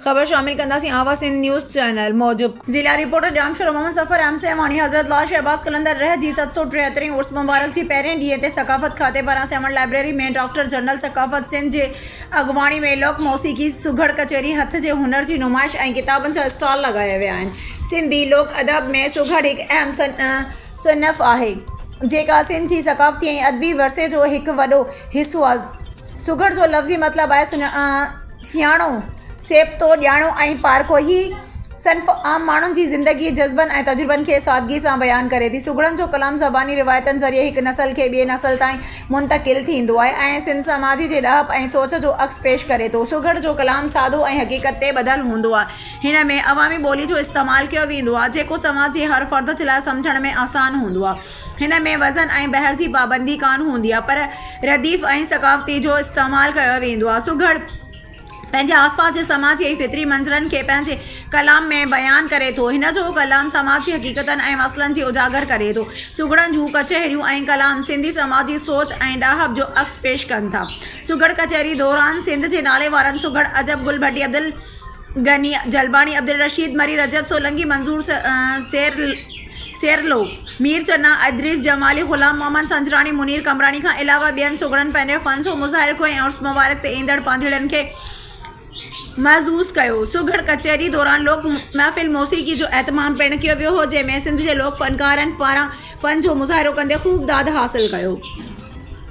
خبر شامل ڪنداسين آواز سنڌ نيوز چينل موجب. ضلع رپورٽر ڄامشورو محمد ظفر احمد سيوهاڻي حضرت لال شهباز قلندر رح جي 773 هين عرس مبارڪ جي پهرين ڏينهن تي ثقافت کاتي پاران سيوهڻ لائبريري ۾ ڊاڪٽر جنرل ثقافت سنڌ جي اڳواڻي ۾ لوڪ موسيقي، سگهڙ ڪچهري، هٿ جي هنر جي نمائش ۽ ڪتابن جا اسٽال لڳايا ويا آهن. سنڌي لوڪ ادب ۾ سگهڙ هڪ اهم صنف آهي، جيڪا سنڌ جي ثقافتي ۽ ادبي ورثي جو هڪ وڏو حصو آهي. سگهڙ جو لفظي مطلب آهي سياڻو، سيبتو، ڄاڻو ۽ پارکو. هي صنف عام ماڻهن جي زندگيء، جذبن ۽ تجربن کي سادگيء سان بيان ڪري ٿي. سگهڙن جو ڪلام زباني روايتن ذريعي هڪ نسل کي ٻئي نسل تائين منتقل ٿيندو آهي ۽ سنڌ سماج جي ڏاهپ ۽ سوچ جو عڪس پيش ڪري ٿو. سگهڙ جو ڪلام سادو ۽ حقيقت تي ٻڌل هوندو آهي. هن ۾ عوامي ٻولي جو استعمال ڪيو ويندو آهي، جيڪو سماج جي هر فرد جي لاء سمجهڻ ۾ آسان هوندو آهي. هن ۾ وزن ۽ بحر جي پابندي ڪانه هوندي آهي، پر رديف ۽ ثقافتي جو استعمال ڪيو ويندو آهي. سگهڙ پنهنجي آسپاس جي سماجي ۽ فطري منظرن کي پنهنجي ڪلام ۾ بيان ڪري ٿو. هن جو ڪلام سماج جي حقيقتن ۽ مسئلن جي اجاگر ڪري ٿو. سگهڙن جون ڪچهريون ۽ ڪلام سنڌي سماج جي سوچ ۽ ڏاهپ جو عڪس پيش ڪن ٿا. سگهڙ ڪچهري دوران سنڌ جي نالي وارن سگهڙ عجب گل ڀٽي، عبدالغني جلباڻي، عبدالرشيد مري، رجب سولنگي، منظور سيرلو، مير چنا، ادريس جمالي، غلام محمد سنجراڻي، منير قمبراڻي کان علاوه ٻين سگهڙن پنهنجي فن جو مظاهرو ڪيو ۽ عرس مبارڪ تي ايندڙ پانڌيئڙن کي محظوظ ڪيو. سگهڙ ڪچهري دوران لوڪ محفل موسيقي جو اهتمام پڻ ڪيو ويو هو، جنهن ۾ سنڌ جي لوڪ فنڪارن پاران فن جو مظاهرو ڪندي خوب داد حاصل ڪيو.